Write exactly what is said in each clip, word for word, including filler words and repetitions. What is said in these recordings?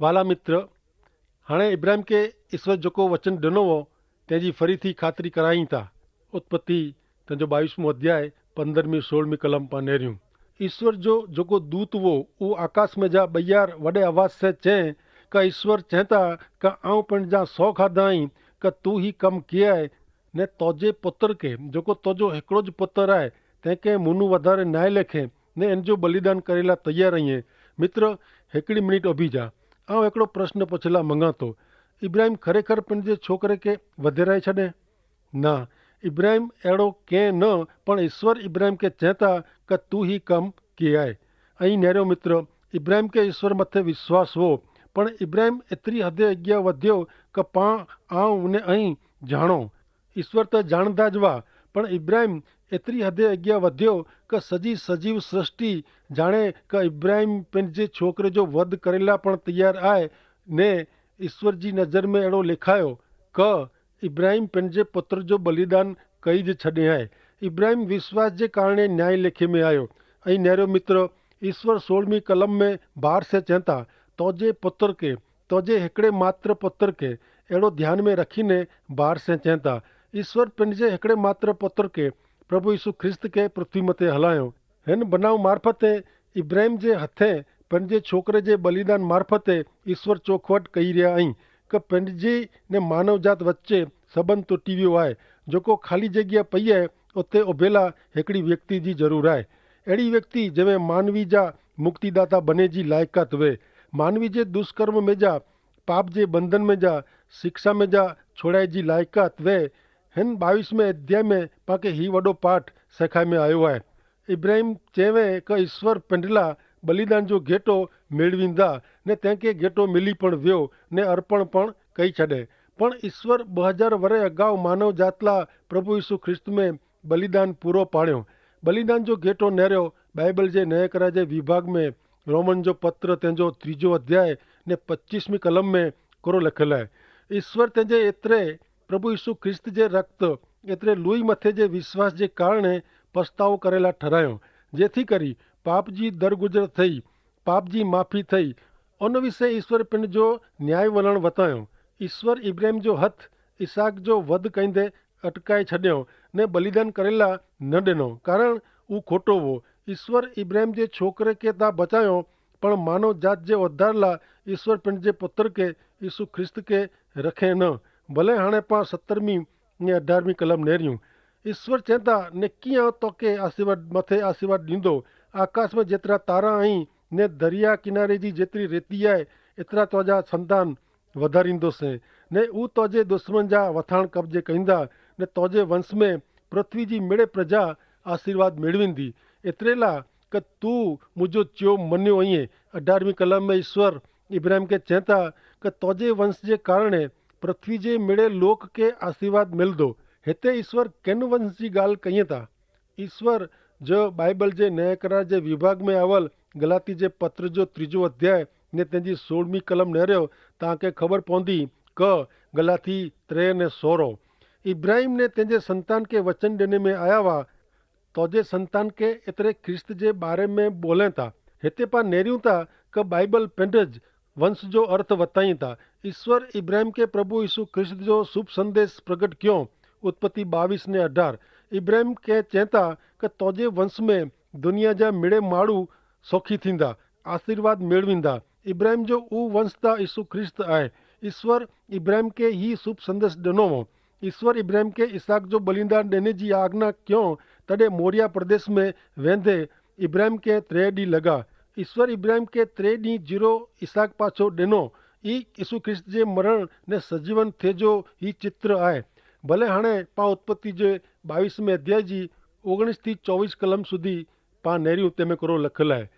પાલા મિત્ર, હાણે ઇબ્રાહિમ કે ઇશ્વર જોકો વચન ડેનો વો તેની ફરીથી ખાતરી કરાઈ તા. ઉત્પત્તિ તેનો બાવીસ મું અધ્યાય પંદ્રહ મી સોળ મી કલમ પા નેર્યું. ઇશ્વર જો જોકો દૂત વો ઉ આકાશ મેં જા બૈયાર વડે અવાજ સે ચે, કા ઇશ્વર ચેતા કા આઉં પણ જા સો ખાધા હી, કા તું હી કમ કિયા હૈ, ને તોજે પુત્ર કે જોકો તોજો હેકડો જ પુત્ર આય, તેંકે મુનું વધારે નાય લેખે, ને એન જો બલિદાન કરેલા તૈયાર અઇયે. મિત્ર, હેકડી મિનિટ અભી જા, આઉં એકડો પ્રશ્ન પછેલા મંગાતો. ઇબ્રાહિમ ખરેખર પણ જે છોકરે કે વધેરાય છડે? ના, ઇબ્રાહિમ એડો કે ન, પણ ઇશ્વર ઇબ્રાહિમ કે ચેતા કે તું હી કમ કિયા હૈ. અહીં નેરો મિત્ર, ઇબ્રાહિમ કે ઇશ્વર મતે વિશ્વાસ હો, પણ ઇબ્રાહિમ એતરી હદે અજ્ઞા વધ્યો કે પા આઉં ને અહીં જાણો. ઇશ્વર તો જાણદા જ વા, પણ ઇબ્રાહિમ એતરી હદે અજ્ઞા વધ્યો કે સજી સજીવ સૃષ્ટિ જાણે કે ઇબ્રાહિમ પેનજે છોકરે જો વધ કરેલા પણ તૈયાર આય, ને ઇશ્વર જી નજર મેં એડો લેખાયો કે ઇબ્રાહિમ પેનજે પુત્ર જો બલિદાન કઈ જ છડે આય. ઇબ્રાહિમ વિશ્વાસ જે કારણે ન્યાય લેખે મેં આયો. અહીં નેરો મિત્ર, ઇશ્વર સોળમી કલમ મેં બાર સે ચેતા, તોજે પુત્ર કે, તોજે હેકડ઼ે માત્ર પુત્ર કે, એડો ધ્યાન મેં રખી ને બાર સે ચેતા. ઇશ્વર પેનજે હેકડ઼ે માત્ર પુત્ર કે, પ્રભુ ઇશુ ખ્રિસ્ત કે પૃથ્વી મતે હલાયો. હેન બનાવ મારફતે ઇબ્રાહિમ જે હથે પેનજે છોકરે જે બલિદાન મારફતે ઇશ્વર ચોખવટ કઈ રહ્યા અહીં, કે પેનજી ને માનવજાત વચ્ચે સંબંધ તૂટી વ્યો આય. જોકો ખાલી જગ્યા પૈયે ઉતે ઉભેલા હેકડી વ્યક્તિ જી જરૂર આય. એડી વ્યક્તિ જેવે માનવી જા મુક્તિદાતા બને જી લાયકાત વે, માનવી જે દુષ્કર્મ મેં જા પાપ જે બંધન મેં જા શિક્ષા મેં જા છોડાઈ જી લાયકાત વે. હેન બાવીસ મેં અધ્યાય મેં પાંકે હી વડો પાઠ સેખાઈ મેં આયો આય. ઇબ્રાહિમ ચેવે કે ઇશ્વર પેંડલા બલિદાન જો ગેટો મેળવીંદા, ને તેંકે ગેટો મેલી પણ વ્યો ને અર્પણ પણ કઈ છડે. પણ ઇશ્વર બહજાર વરે અગાઉ માનવ જાતલા પ્રભુ ઇશુ ખ્રિસ્ત મેં બલિદાન પૂરો પાડ્યો. બલિદાન જો ગેટો નેર્યો બાઇબલ જે નયકરા જે વિભાગ મેં રોમન જો પત્ર તેંજો ત્રીજો અધ્યાય ને પચ્ચીસમી કલમ મેં કરો લખેલ હૈ. ઇશ્વર તેંજે એતરે પ્રભુ ઇશુ ખ્રિસ્ત જે રક્ત એતરે લુઈ મતે જે વિશ્વાસ જે કારણે પસ્તાવો કરેલા ઠરાયો, જેથી કરી પાપ જી દરગુજર થઈ, પાપ જી માફી થઈ. અન વિશે ઇશ્વર પેનજો ન્યાય વલણ વતાયો. ઇશ્વર ઇબ્રાહિમ જો હત ઇસાક જો વધ કૈંધે અટકાઈ છડ્યો ને બલિદાન કરેલા ન દેનો, કારણ ઉં ખોટો વો. ઇશ્વર ઇબ્રાહિમ જે છોકરે કે તા બચાયો, પણ માનવ જાત જે ઉદ્ધારલા ઇશ્વર પેનજે પુત્ર કે ઇશુ ખ્રિસ્ત કે રખે ન. ભલે હાણે પા સત્તરમી ને અઢારમી કલમ નેર્યું. ઇશ્વર ચેતા ને કિયા તો કે આશીર્વાદ મતે આશીર્વાદ દીંદો. આકાશ મેં જેતરા તારા અહીં ને દરિયા કિનારે જી જેતરી રેતી આય, એતરા તોજા સંતાન વધારીંદો સે. ને ઉં તોજે દુશ્મન જા વથાણ કબજે કહીંદા, ને તોજે વંશ મેં પૃથ્વી જી મેળે પ્રજા આશીર્વાદ મેળવીંદી. એતરેલા કે તું મુજો ચ્યો મન્યો અઇયે. અઢારમી કલમ મેં ઇશ્વર ઇબ્રાહિમ કે ચેતા કે તોજે વંશ જે કારણે પૃથ્વી જે મેળે લોક કે આશીર્વાદ મેલદો. હેતે ઇશ્વર કેન વંશ જી ગાલ કહિયે તા? ઇશ્વર જો બાઇબલ જે નયકરા જે વિભાગ મેં આવલ ગલાતી જે પત્ર જો ત્રીજો અધ્યાય ને તેની સોળમી કલમ નહર્યો, તા કે ખબર પોંદી કે ગલાતી ત્રે ને સોરો. ઇબ્રાહિમ ને તેની સંતાન કે વચન દેને મેં આયા વા, તોજે સંતાન કે એતરે ખ્રિસ્ત જે બારે મેં બોલે તા. હેતે પા નેર્યું તા કે બાઇબલ પેંધ જ વંશ જો અર્થ વતાઈ તા. ઇશ્વર ઇબ્રાહિમ કે પ્રભુ ઇશુ ખ્રિસ્ત જો શુભ સંદેશ પ્રગટ ક્યો. ઉત્પત્તિ બાવીસ ને અઢાર. ઇબ્રાહિમ કે ચેતા કે તોજે વંશ મેં દુનિયા જા મિડે માડૂ સોખી થીંદા, આશીર્વાદ મેળવીંદા. ઇબ્રાહિમ જો ઉ વંશ તા ઇશુ ખ્રિસ્ત આય. ઇશ્વર ઇબ્રાહિમ કે હી શુભ સંદેશ ડેનો વો. ઇશ્વર ઇબ્રાહિમ કે ઇસાક જો બલિદાન ડેને જી આજ્ઞા ક્યો, તદે મોરિયા પ્રદેશ મેં વેંધે ઇબ્રાહિમ કે ત્રે દી લગા. ઇશ્વર ઇબ્રાહિમ કે ત્રે દી જીરો ઇસાક પાછો ડેનો. ઇ ઇશુ ખ્રિસ્ત જે મરણ ને સજીવન થે જો હી ચિત્ર આય. ભલે હણે પા ઉત્પત્તિ જે બાવીસ મેં અધ્યાય જી ઓગણીસ થી ચોવીસ કલમ સુધી પા નેરી ઉતે મેં કરો લખલ આય.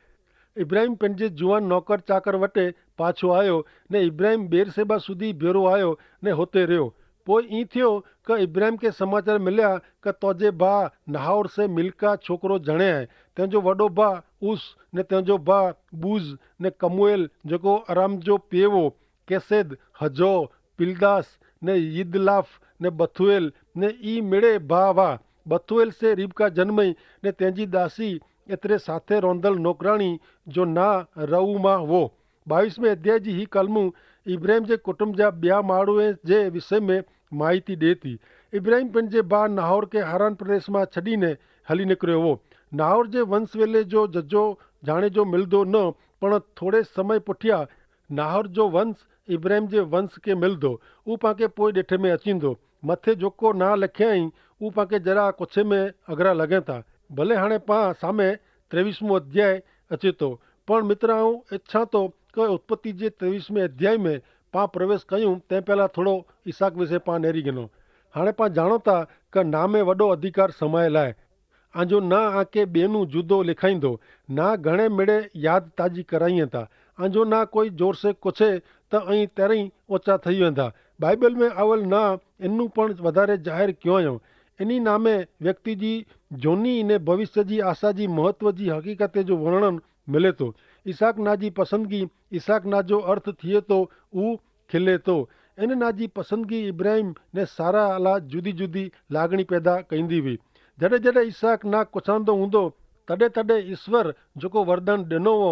ઇબ્રાહિમ પેનજે જુવાન નોકર ચાકર વટે પાછો આયો, ને ઇબ્રાહિમ બેરસેબા સુધી ભેરો આયો ને હોતે રહ્યો. પોય ઇં થયો કે ઇબ્રાહિમ કે સમાચાર મિલ્યા કે તોજે ભા નહાવર સે મિલકા છોકરો જણે હૈ. તેજો વડો ભા ઉસ, ને તેજો ભા બુઝ, ને કમુએલ જેકો અરામ જો પેવો, કેસેદ, હજો, પિલદાસ, ને યિદલાફ, ને બથુએલ, ને ઇ મેળે ભા વા. બથુએલ સે રિબકા જન્મય, ને તેજી દાસી એતરે સાથે રોંધલ નોકરાણી જો ના રઉમા વો. બાવીસ મેં અધ્યાય જી હી કલમું ઇબ્રાહિમ જે કુટુંબ જા બ્યા માણૂએ જે વિષય મેં માહિતી દેતી. ઇબ્રાહિમ પન જે બા નાહોર કે હારાન પ્રદેશ માં છડી ને હલી નિકર્યો હો. નાહોર જે વંશ વેલે જો જજો જાણે જો મિલદો ન, પણ થોડે સમય પુઠ્યા નાહોર જો વંશ ઇબ્રાહિમ જે વંશ કે મિલદો, ઉપાંકે પોય દેઠે મેં અચીંદો. મતે જોકો ના લખ્યા હી ઉપાંકે જરા કોછે મેં અગરા લગેતા. ભલે હાણે પા સામે ત્રેવીસ મું અધ્યાય અચેતો. પણ મિત્ર આઉં ઇચ્છા તો કે ઉત્પત્તિ જે ત્રેવીસ મેં અધ્યાય મેં પા પ્રવેશ કહ્યું તે પહેલા થોડો ઇસાક વિશે પા નેરી ગનો. હાણે પા જાણોતા કે નામે વડો અધિકાર સમાયેલા હૈ. આજો ના આકે બેનું જુદો લેખાઈંદો, ના ઘણે મેડે યાદ તાજી કરાઈં થા. આજો ના કોઈ જોર સે કોછે તો અહીં તેરી ઓછા થઈ વેંદા. બાઈબલ મેં આવલ ના એનું પણ વધારે જાહેર ક્યોંયો. એની નામે વ્યક્તિ જી જોની ને ભવિષ્ય જી આશા જી મહત્વ જી હકીકતે જો વર્ણન મિલે તો. ઇસાક ના જી પસંદગી ઇસાક ના જો અર્થ થિયે તો ઉ ખિલે તો. એન ના જી પસંદગી ઇબ્રાહિમ ને સારા અલા જુદી જુદી લાગણી પેદા કઈંદી વી. જડે જડે ઇસાક ના કોછાંદો ઊંદો તડે તડે ઇશ્વર જોકો વરદાન ડેનો વો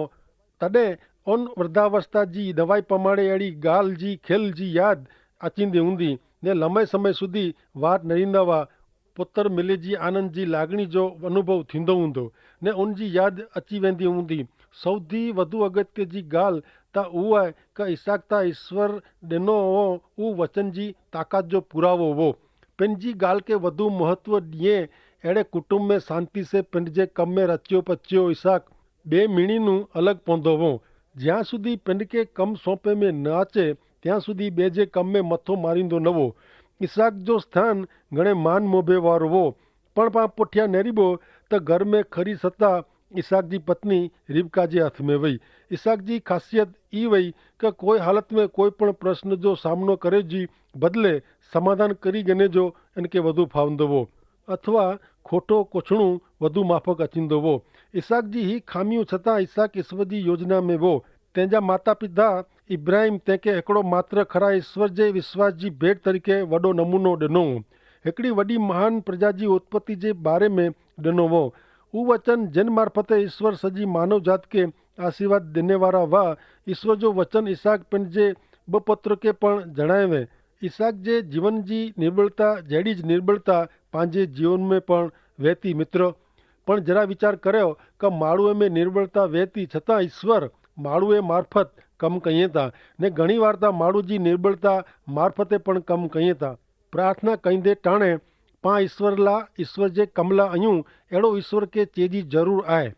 તડે ઓન વૃદ્ધાવસ્થા જી દવાઈ પમાડે એડી ગાલ જી ખેલ જી યાદ આચીંદી ઊંદી. ને લંબાઈ સમય સુધી વાટ નરીંદા વા પુતર મિલે જી આનંદ જી લાગણી જો અનુભવ થીંદો ઊંદો ને ઓન જી યાદ અચી વેંદી ઊંદી. સૌથી વધુ અગત્ય જી ગાલ તા ઉવાય કે ઇસાક તા ઇશ્વર ડેનો વો ઉ વચન જી તાકાત જો પુરાવો વો. પેનજી ગાલ કે વધુ મહત્વ દિયે એડે કુટુંબ મેં શાંતિ સે પેનજે કમ મેં રચ્યો પચ્યો ઇસાક બે મિણીનું અલગ પોંધો વો. જ્યાં સુધી પેનકે કમ સોંપે મેં નાચે ત્યાં સુધી બે જે કમ મેં મથો મારીંદો નવો. ઇસાક જો સ્થાન ઘણે માન મોભે વારો વો. પણ પા પુઠ્યા નેરીબો તો ઘર મેં ખરી સત્તા ઇસાક જી પત્ની રિબકા જે હાથ મેં વય. ઇસાક જી ખાસિયત ઇ વય કે કોઈ હાલત મેં કોઈ પણ પ્રશ્ન જો સામનો કરે જી બદલે સમાધાન કરી ગને જો એનકે વધુ ફાવંદો વો અથવા ખોટો કોછણું વધુ માફક અચીંદો વો. ઇસાક જી હી ખામિયું છતાં ઇસાક ઇશ્વર જી યોજના મેં વો. તેનજા માતા પિતા ઇબ્રાહિમ તેંકે એકડો માત્ર ખરા ઇશ્વર જે વિશ્વાસ જી ભેટ તરીકે વડો નમૂનો ડેનો વો. હેકડી વડી મહાન પ્રજા જી ઉત્પત્તિ જે બારે મેં ડેનો વો. ઉવચન જેન મારફતે ઇશ્વર સજી માનવ જાત કે આશીર્વાદ દેને વારા વા ઇશ્વર જો વચન ઇસાક પેનજે બપત્ર કે પણ જણાયવે. ઇસાક જે જીવન જી નિર્બળતા જેડી જ નિર્બળતા પાંજે જીવન મેં પણ વહેતી મિત્ર. પણ જરા વિચાર કર્યો કે માળુએ મેં નિર્બળતા વહેતી છતાં ઇશ્વર માળુએ મારફત કમ કહિએ તા ને ઘણી વાર્તા માળુ જી નિર્બળતા મારફતે પણ કમ કહિએ તા. પ્રાર્થના કહિંદે ટાણે પાં ઇશ્વર લા ઇશ્વર જે કમલા અયું એડો ઇશ્વર કે ચેજી જરૂર આય.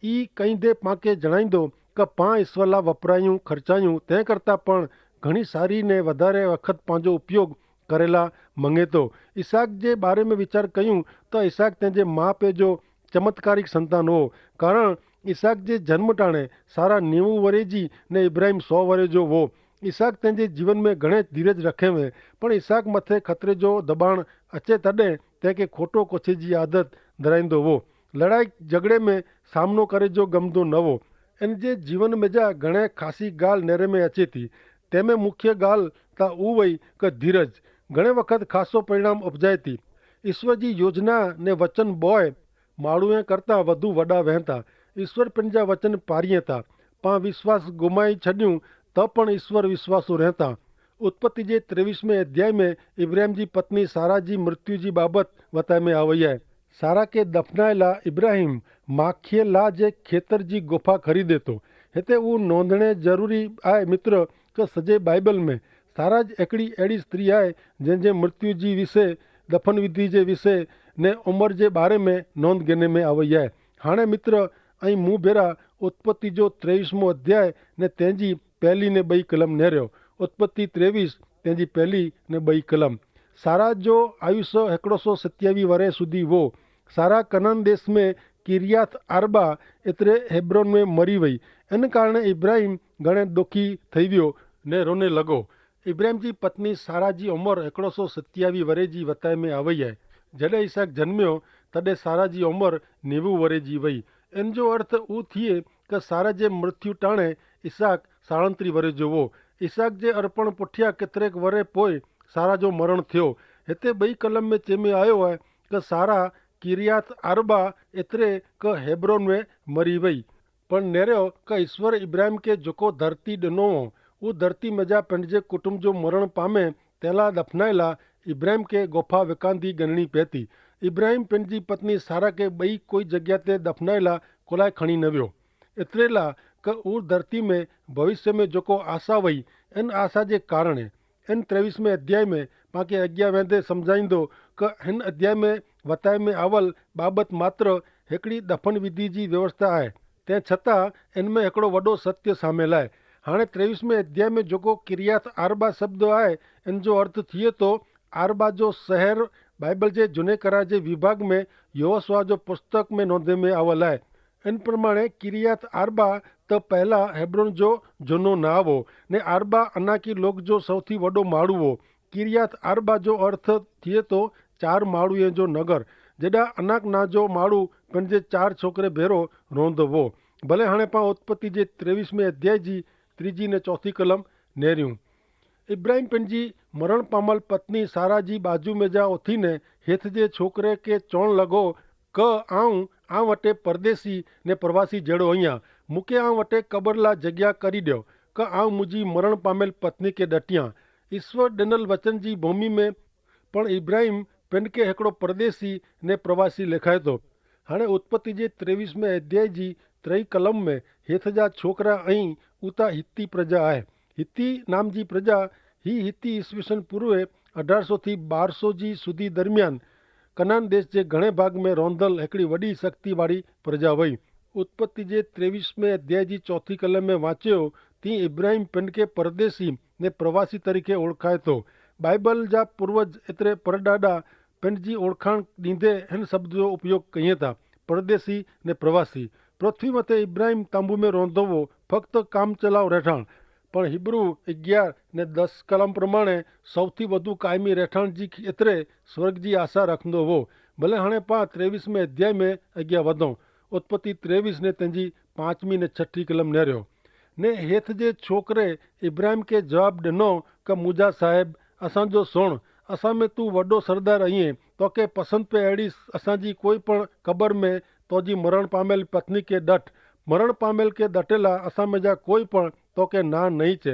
ઇ કહિંદે પાંકે જણાઈંદો કે પાં ઇશ્વર લા વપરાયું ખર્ચાયું તે કરતા પણ ઘણી સારી ને વધારે વખત પાંજો ઉપયોગ કરેલા મંગેતો. ઇસાક જે બારે મેં વિચાર કહ્યું તો ઇસાક તે જે મા પે જો ચમત્કારિક સંતાન હો. કારણ ઇસાક જે જન્મ ટાણે સારા નેવું વરે જી ને ઇબ્રાહિમ સો વરે જો હો. ઇસાક તે જે જીવન મેં ઘણે ધીરજ રખે વે. પણ ઇસાક મતે ખતરે જો દબાણ અચે તદે તે કે ખોટો કોછે જી આદત ધરાઈંદો હો. લડાઈ જગડે મેં સામનો કરે જો ગમદો નવો. એન જે જીવન મેં જા ઘણે ખાસી ગાલ નેરે મેં અચે તી. તેમે મુખ્ય ગાલ તા ઉવય કે ધીરજ ઘણે વખત ખાસો પરિણામ અપજાય તી. ઇશ્વર જી યોજના ને વચન બોય માળુએ કરતા વધુ વડા વહેંતા. ઇશ્વર પન જા વચન પારિયે તા. પાં વિશ્વાસ ગુમાઈ છડ્યું તો પણ ઇશ્વર વિશ્વાસુ રહેતા. ઉત્પત્તિ જે ત્રેવીસ મેં અધ્યાય મેં ઇબ્રાહિમ જી પત્ની સારા જી મૃત્યુ જી બાબત વતાય મેં આવય હૈ. સારા કે દફનાયેલા ઇબ્રાહિમ માખિયેલા જે ખેતર જી ગોફા ખરીદે તો. હેતે ઉં નોંધણે જરૂરી આય મિત્ર કે સજે બાઈબલ મેં સારા જ એકડી એડી સ્ત્રી આય જેન જે મૃત્યુ જી વિશે દફન વિધિ જે વિશે ને ઉમર જે બારે મેં નોંધ ગેને મેં આવય હૈ. હાણે મિત્ર અહીં મુભેરા ઉત્પત્તિ જો ત્રેવીસ મો અધ્યાય ને તેની પહેલી ને બઈ કલમ નેર્યો. ઉત્પત્તિ ત્રેવીસ તેની પહેલી ને બઈ કલમ. સારા જો આયુષ્ય હેકડો સો સત્યાવી વરે સુધી વો. સારા કનાન દેશ મેં કિરિયાથ આરબા એતરે હેબ્રોન મેં મરી વય. એન કારણે ઇબ્રાહિમ ઘણે દોખી થઈ વ્યો ને રોને લગો. ઇબ્રાહિમ જી પત્ની સારા જી ઉમર હેકડો સો સત્યાવી વરે જી વતાય મેં આવય હૈ. જડે ઇસાક જન્મ્યો તદે સારા જી ઉમર નેવું વરે જી વય. એન જો અર્થ ઉ થિયે કે સારા જે મૃત્યુ ટાણે ઇસાક સાળંત્રી વરે જો વો. ઇસાક જે અર્પણ પુઠ્યા કેતરેક વરે પોય સારા જો મરણ થ્યો. હેતે બઈ કલમ મેં ચેમે આયો હૈ કે સારા કિરિયાથ આરબા એતરે કે હેબ્રોન મેં મરી વય. પણ નેર્યો કે ઈસ્વર ઇબ્રાહિમ કે જોકો ધરતી ડનો હો, ઉં ધરતી મેજા પેંડજે કુટુંબ જો મરણ પામે તેલા દફનાયેલા ઇબ્રાહિમ કે ગોફા વેકાંદી ગનણી પૈતી. ઇબ્રાહિમ પેંડજી પત્ની સારા કે બઈ કોઈ જગ્યા તે દફનાયેલા કોલાએ ખણી નવ્યો. એતરેલા કે ઉં ધરતી મેં ભવિષ્ય મેં જોકો આશા વય એન આશા જે કારણે એન ત્રેવીસ મેં અધ્યાય મેં પાંકે અજ્ઞા વેંધે સમઝાઈંદો કે હેન અધ્યાય મેં વતાય મેં આવલ બાબત માત્ર હેકડી દફન વિધિ જી વ્યવસ્થા આય. તે છતાં એન મેં હેકડો વડો સત્ય સામેલ આય. હાણે ત્રેવીસ મેં અધ્યાય મેં જોકો કિરિયાથ આરબા શબ્દ આય એન જો અર્થ થિયે તો આરબા જો શહેર બાઈબલ જે જુનેકરા જે વિભાગ મેં યહોસ્વા જો પુસ્તક મેં નોંધે મેં આવલ આય. એન પ્રમાણે કિરિયાથ આરબા તો પહેલા હેબ્રોન જો જોનો નાવો ને આરબા અનાકી લોક જો સૌથી વડો માળુવો. કિરિયાથ આરબા જો અર્થ થિયે તો ચાર માળુએ જો નગર. જેડા અનાક ના જો માળુ પણ જે ચાર છોકરે ભેરો રોંધવો. ભલે હણે પા ઉત્પત્તિ જે ત્રેવીસ મેં અધ્યાય જી ત્રીજી ને ચોથી કલમ નેર્યું. ઇબ્રાહિમ પેનજી મરણ પામલ પત્ની સારા જી બાજુ મેં જા ઓથી ને હેથ જે છોકરે કે ચોણ લગો, ક આઉં આ વટે પરદેસી ને પ્રવાસી જેડો અહિયા. મુકે આ વટે કબરલા જગ્યા કરી દ્યો. ક આઉં મુજી મરણ પામેલ પત્ની કે ડટ્યા. ઇશ્વર ડેનલ વચન જી ભૂમિ મેં પણ ઇબ્રાહિમ પેનકે હેકડો પરદેસી ને પ્રવાસી લેખાય તો. હાણે ઉત્પત્તિ જે ત્રેવીસ મેં અધ્યાય જી ત્રય કલમ મેં હેથ જા છોકરા અહીં ઉતા હિત્તી પ્રજા આય. હિત્તી નામ જી પ્રજા હી હિત્તી ઇસ્વીસન પૂર્વે અઢારસો થી બારસો જી સુધી દરમિયાન કનાન દેશ જે ઘણે ભાગ મેં રોંધલ હેકડી વડી શક્તિ વાળી પ્રજા વય. ઉત્પત્તિ જે ત્રેવીસ મેં અધ્યાય જી ચોથી કલમ મેં વાંચ્યો તી ઇબ્રાહિમ પેનકે પરદેસી ને પ્રવાસી તરીકે ઓળખાય તો. બાઈબલ જા પૂર્વજ એતરે પરડાડા પેનજી ઓળખાણ દીધે હેન શબ્દો ઉપયોગ કહિયે તા. પરદેસી ને પ્રવાસી. પૃથ્વી મતે ઇબ્રાહિમ તાંબુ મેં રોંધો વો ફક્ત કામચલાવ રહેઠાણ. પણ હિબ્રૂ અગિયાર ને દસ કલમ પ્રમાણે સૌથી વધુ કાયમી રહેઠાણ જી એતરે સ્વર્ગ જી આશા રાખંદો વો. ભલે હણે પા ત્રેવીસ મેં અધ્યાય મેં અગિયા વધો. ઉત્પત્તિ ત્રેવીસ ને તેની પાંચમી ને છઠી કલમ નેર્યો. ને હેથ જે છોકરે ઇબ્રાહિમ કે જવાબ ડેનો કે મુજા સાહેબ, અસાંજો સોણ, અસાં મેં તું વડો સરદાર અહિયે. તો કે પસંદ પે એડી અસાંજી કોઈ પણ કબર મેં તોજી મરણ પામેલ પત્ની કે ડટ. મરણ પામેલ કે દટેલા અસાં મેં જા કોઈ પણ તો કે ના નહીં છે.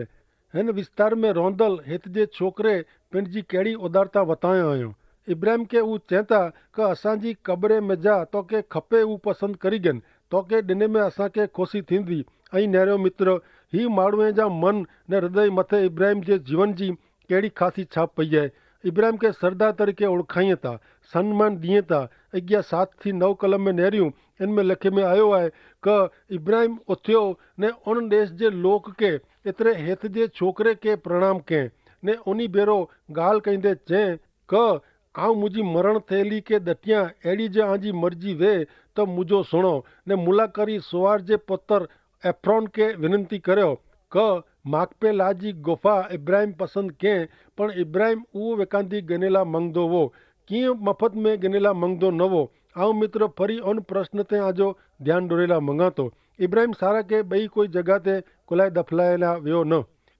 હેન વિસ્તાર મેં રોંધલ હેત જે છોકરે પેનજી કેડી ઉદારતા વતાયો અયો. ઇબ્રાહિમ કે ઉં ચેંતા કે અસાંજી કબરે મેં જા તો કે ખપે ઉં પસંદ કરી ગેન, તો કે ડેને મેં અસાંકે ખોસી થીંદી. અહીં નેરો મિત્ર, હી માણુએ જા મન ને હૃદય મતે ઇબ્રાહિમ જે જીવન જી કેડી ખાસી છાપ પૈયા હૈ. ઇબ્રાહિમ કે સરદાર તરીકે ઓળખાઈ થા, સન્માન દિયે થા. અગિયા સાત થી નવ કલમ મેં નેર્યું એન મેં લેખે મેં આયો હૈ કે ઇબ્રાહિમ ઉથ્યો ને ઉન દેશ જે લોક કે એતરે હેથ જે છોકરે કે પ્રણામ કહેં ને ઉની ભેરો ગાલ કહીંદે ચેં કે આઉં મુઝે મરણ થયેલી કે દટિયા એડી જે આજી મરજી વે તો મુજો સુણો. ને મુલાકારી સોઆર જે પત્ર એફ્રોન કે વિનંતી કર્યો કે માકપેલા જી ગુફા ઇબ્રાહિમ પસંદ કહેં. પણ ઇબ્રાહિમ ઉવ વેકાંદી ગનેલા મંગદો વો, કિંય મફત મેં ગનેલા મંગદો નવો. આઉં મિત્ર ફરી અન પ્રશ્ન તે આજો ધ્યાન ડોરેલા મંગાતો. ઇબ્રાહિમ સારા કે બઈ કોઈ જગા તે કોલાઈ દફલાયેલા વ્યો ન.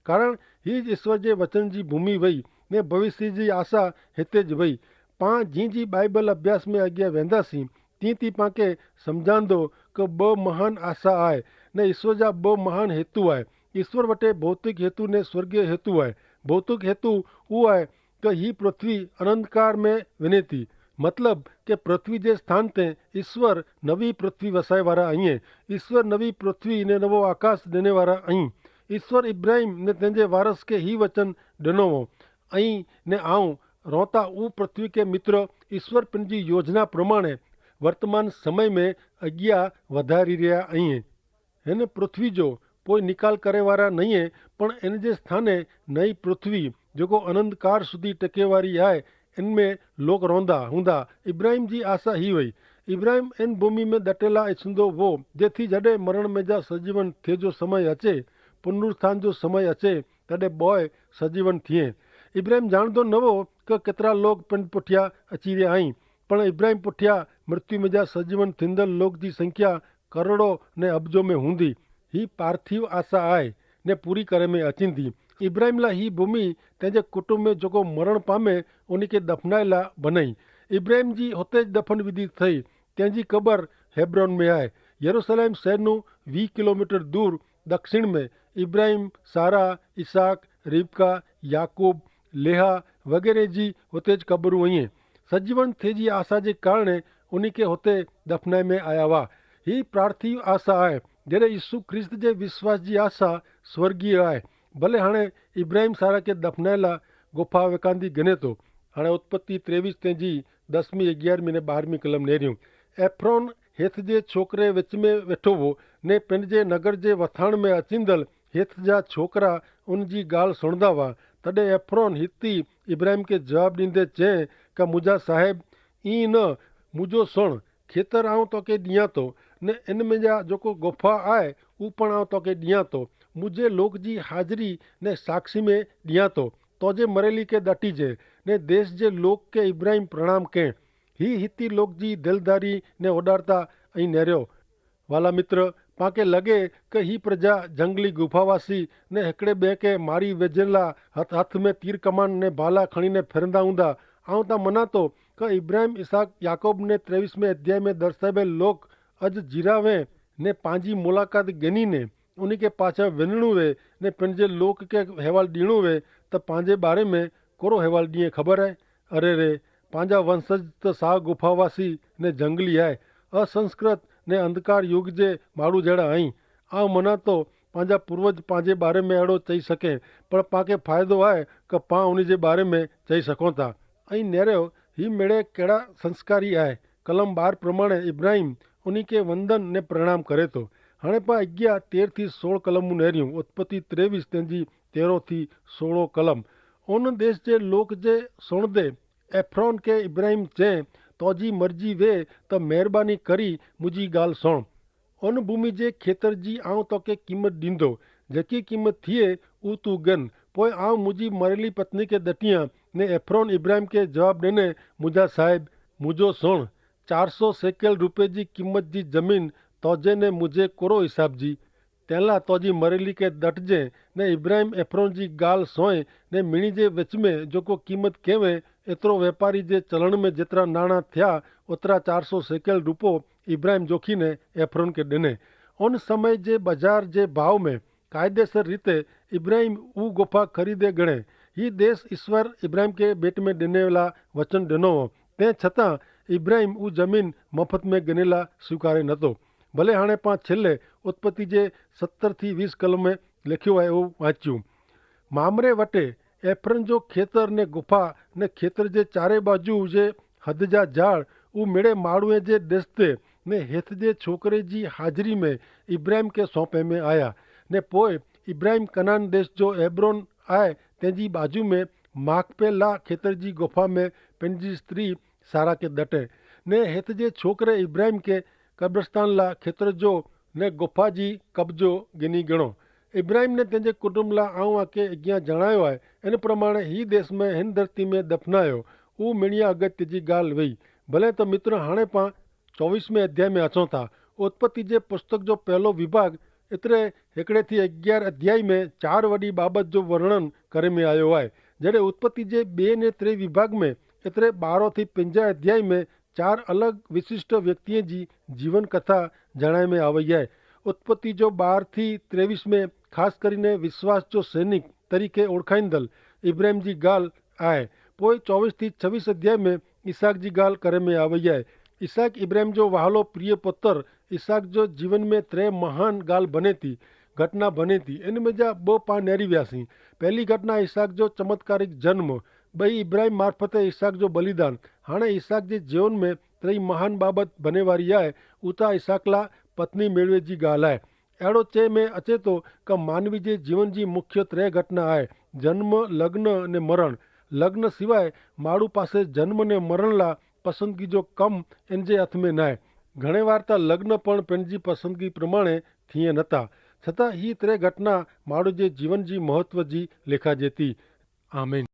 કારણ હી જ ઇશ્વર જે વચન જી ભૂમિ વય ને ભવિષ્ય જી આશા હેતે જ વય. પાં જી જી બાઈબલ અભ્યાસ મેં અગિયા વેંધા સી તી તી પાંકે સમઝાંદો કે બહ મહાન આશા આય ને ઇશ્વર જા બહ મહાન હેતુ આય. ઇશ્વર વટે ભૌતિક હેતુ ને સ્વર્ગીય હેતુ આય. ભૌતિક હેતુ ઉ આય કે હી પૃથ્વી અનંતકાર મેં વિનેતી, મતલબ કે પૃથ્વી જે સ્થાન તે ઇશ્વર નવી પૃથ્વી વસાય વારા અઇયે. ઇશ્વર નવી પૃથ્વી ને નવો આકાશ દેને વારા અહીં. ઇશ્વર ઇબ્રાહિમ ને તેનજે વારસ કે હી વચન ડેનો વો. અહીં ને આઉં રોતા ઉ પૃથ્વી કે મિત્ર, ઇશ્વર પન જી યોજના પ્રમાણે વર્તમાન સમય મેં અગિયા વધારી રહ્યા અહીં. હેન પૃથ્વી જો પોય નિકાલ કરેવારા નહિયે, પણ એન જે સ્થાને નઈ પૃથ્વી જોકો અનંતકાર સુધી ટકેવારી આય, એન મેં લોક રોંધા હુંદા. ઇબ્રાહિમ જી આશા હી વય. ઇબ્રાહિમ એન ભૂમિ મેં દટેલા ઇચ્છંદો વો, જેથી જડે મરણ મેં જા સજીવન થે જો સમય હચે, પુનરુત્થાન જો સમય હચે, તદે બોય સજીવન થિયે. ઇબ્રાહિમ જાણદો નવો કે કેતરા લોક પેન પુઠ્યા અચીરે આઈ, પણ ઇબ્રાહિમ પુઠ્યા મૃત્યુ મેં જા સજીવન થિંદલ લોક જી સંખ્યા કરોડો ને અબજો મેં હુંદી. હી પાર્થિવ આશા આય ને પૂરી કરે મેં અચિંદી. ઇબ્રાહિમ લા હી ભૂમિ તેનજે કુટુંબ મેં જોકો મરણ પામે ઉની કે દફનાયેલા બનાઈ. ઇબ્રાહિમ જી હોતે જ દફન વિધિ થઈ. તેનજી કબર હેબ્રોન મેં આય. યરૂસલેમ શહેરનું વીહ કિલોમીટર દૂર દક્ષિણ મેં ઇબ્રાહિમ, સારા, ઇસાક, રિબકા, યાકૂબ, લેહા વગેરે જી હોતે જ કબરૂ અઇયે. સજીવન થે જી આશા જે કારણે ઉની કે હોતે દફનાઈ મેં આયા વા. હી પ્રાર્થી આશા આય. જેડે ઈસુ ખ્રિસ્ત જે વિશ્વાસ જી આશા સ્વર્ગીય આય. ભલે હાણે ઇબ્રાહિમ સારા કે દફનાયેલા ગોફા વેકાંદી ગને તો. હાણે ઉત્પત્તિ ત્રેવીસ તે જી દસમી અગિયારમી ને બારમી કલમ નેર્યું. એફ્રોન હેથ જે છોકરે વેચમે વેઠો વો, ને પેનજે નગર જે વથાણ મેં અચિંદલ હેથ જા છોકરા ઉન જી ગાલ સુણદા વા. તદે એફ્રોન હિત્તી ઇબ્રાહિમ કે જવાબ દીંદે ચે, કા મુજા સાહેબ ઈ ન, મુજો સુણ. ખેતર આઉં તો કે દિયા તો, ને એન મેં જા જોકો ગોફા આય ઉપણ આઉં તો કે દિયા તો. મુજે લોક જી હાજરી ને સાક્ષી મેં દિયા તો. તો જે મરેલી કે દટી જે ને દેશ જે લોક કે ઇબ્રાહિમ પ્રણામ કે. હી હિત્તી લોક જી દિલદારી ને ઓડારતા અહીં નેર્યો. વાલા મિત્ર, પાંકે લગે કે હી પ્રજા જંગલી ગુફાવાસી ને હેકડ઼ે બે કે મારી વેજેલા હથ હથ મેં તીર કમાન ને ભાલા ખણી ને ફેરંદા ઉંદા. આઉં તા મનાતો કે ઇબ્રાહિમ ઇસાક યાકૂબ ને ત્રેવીસ મેં અધ્યાય મેં દર્શાવેલ લોક અજ જીરા વે ને પાંજી મુલાકાત ગેની ને ઉની કે પાછા વેનણું વે ને પેનજે લોક કે હેવાલ દીણું વે, તો પાંજે બારે મેં કોરો હેવાલ દિયે ખબર હૈ? અરે રે, પાંજા વંશજ તો સાવ ગુફાવાસી ને જંગલી આય, અસંસ્કૃત ને અંધકાર યુગ જે માડૂ જેડા અહીં. આવ મના તો પાંજા પૂર્વજ પાંજે બારે મેં એડો ચહી સકે, પણ પાંકે ફાયદો આય કે પાં ઉની જે બારે મેં ચહી સકોતા. અહીં નેરે હી મેળે કેડા સંસ્કારી આય. કલમ બાર પ્રમાણે ઇબ્રાહિમ ઉની કે વંદન ને પ્રણામ કરે તો. હણે પાં અગિયા તેર થી સોળ કલમ મું નેર્યું. ઉત્પત્તિ ત્રેવીસ તેની તેરો થી સોળો કલમ. ઉન દેશ જે લોક જે સુણ દે એફ્રોન કે ઇબ્રાહિમ ચે, તોજી મરજી વે તો મહેરબાની કરી મુજી ગાલ સુણ. ઉન ભૂમિ જે ખેતર જી આઉં તો કે કિંમત દીંદો, જેકી કિંમત થિયે ઉ તું ગન. પોય આઉં મુજી મરેલી પત્ની કે દટિયા. ને એફ્રોન ઇબ્રાહિમ કે જવાબ દેને, મુજા સાહેબ, મુજો સુણ. ચારસો સેકેલ રૂપે જી કિંમત જી જમીન તોજે ને મુજે કોરો હિસાબ જી. તેલા તોજી મરેલી કે દટજે. ને ઇબ્રાહિમ એફ્રોન જી ગાલ સોય ને મિણી જે વેચમે જોકો કિંમત કહેવે, એતરો વેપારી જે ચલણ મેં જેતરા નાણા થ્યા, ઓતરા ચારસો સેકેલ રૂપો ઇબ્રાહિમ જોખી ને એફ્રોન કે દેને. ઉન સમય જે બજાર જે ભાવ મેં કાયદેસર રીતે ઇબ્રાહિમ ઉ ગોફા ખરીદે ગણે. હી દેશ ઇશ્વર ઇબ્રાહિમ કે બેટ મેં દેનેલા વચન દેનો હો. તે છતાં ઇબ્રાહિમ ઉ જમીન મફત મેં ગનેલા સ્વીકારે નતો. ભલે હાણે પાં છેલ્લે ઉત્પત્તિ જે સત્તર થી વીસ કલમ મેં લેખ્યો હોય એવો વાંચ્યું. મામરે વટે એફ્રન જો ખેતર ને ગુફા ને ખેતર જે ચારે બાજુ જે હદ જા જાળ ઉમેડે માળુએ જે દેસ્તે ને હેથ જે છોકરે જી હાજરી મેં ઇબ્રાહિમ કે સોંપે મેં આયા. ને પોય ઇબ્રાહિમ કનાન દેશ જો એબ્રોન આય તેની બાજુ મેં માખપેલા ખેતર જી ગુફા મેં પેનજી સ્ત્રી સારા કે દટે. ને હેત જે છોકરે ઇબ્રાહિમ કે કબ્રસ્તાન લા ખેતર જો ને ગુફા જી કબજો ગિની ગણો. ઇબ્રાહિમ ને તેનજે કુટુંબ લા આઉં આકે અજ્ઞા જણાયો આય. એન પ્રમાણે હી દેશ મેં હેન ધરતી મેં દફનાયો. ઉ મેણિયા અગત્ય જી ગાલ વય. ભલે તો મિત્ર હાણે પાં ચોવીસ મેં અધ્યાય મેં અચો થા. ઉત્પત્તિ જે પુસ્તક જો પહેલો વિભાગ એતરે હેકડ઼ે થી અગિયાર અધ્યાય મેં ચાર વડી બાબત જો વર્ણન કરે મેં આયો આય. જેડે ઉત્પત્તિ જે બે ને ત્રે વિભાગ મેં એતરે બારો થી પંજા અધ્યાય મેં ચાર અલગ વિશિષ્ટ વ્યક્તિએ જી જીવન કથા જણાય મેં આવય આય. ઉત્પત્તિ જો બાર થી ત્રેવીસ મેં ખાસ કરીને વિશ્વાસ જો સૈનિક તરીકે ઓળખાઈંદલ ઇબ્રાહિમ જી ગાલ આય. પોય ચોવીસ થી છવીસ અધ્યાય મેં ઇસાક જી ગાલ કરે મેં આવય આય. ઇસાક ઇબ્રાહિમ જો વહાલો પ્રિય પુતર. ઇસાક જો જીવન મેં ત્રે મહાન ગાલ ભનેતી ઘટના ભનેતી એન મેં જા બહ પાં નેરી વ્યાસી. પહેલી ઘટના ઇસાક જો ચમત્કારિક જન્મ. બહી ઇબ્રાહિમ મારફતે ઇસાક જો બલિદાન. હાણે ઇસાક જે જીવન મેં ત્રે મહાન બાબત ભનેવારી આય. ઉતા ઇસાકલા પત્ની મેળવે જી ગાલ આય. એડો ચે મેં અચેતો કે માનવી જે જીવન જી મુખ્ય ત્રે ઘટના આય. જન્મ, લગ્ન ને મરણ. લગ્ન સિવાય માડૂ પાસે જન્મ ને મરણલા પસંદગી જો કમ એનજે હાથ મેં નાય. ઘણે વાર્તા લગ્ન પણ પેનજી પસંદગી પ્રમાણે થિયે નતા. છતાં હી ત્રે ઘટના માડૂ જે જીવન જી મહત્વ જી લેખા જેતી. આમેન.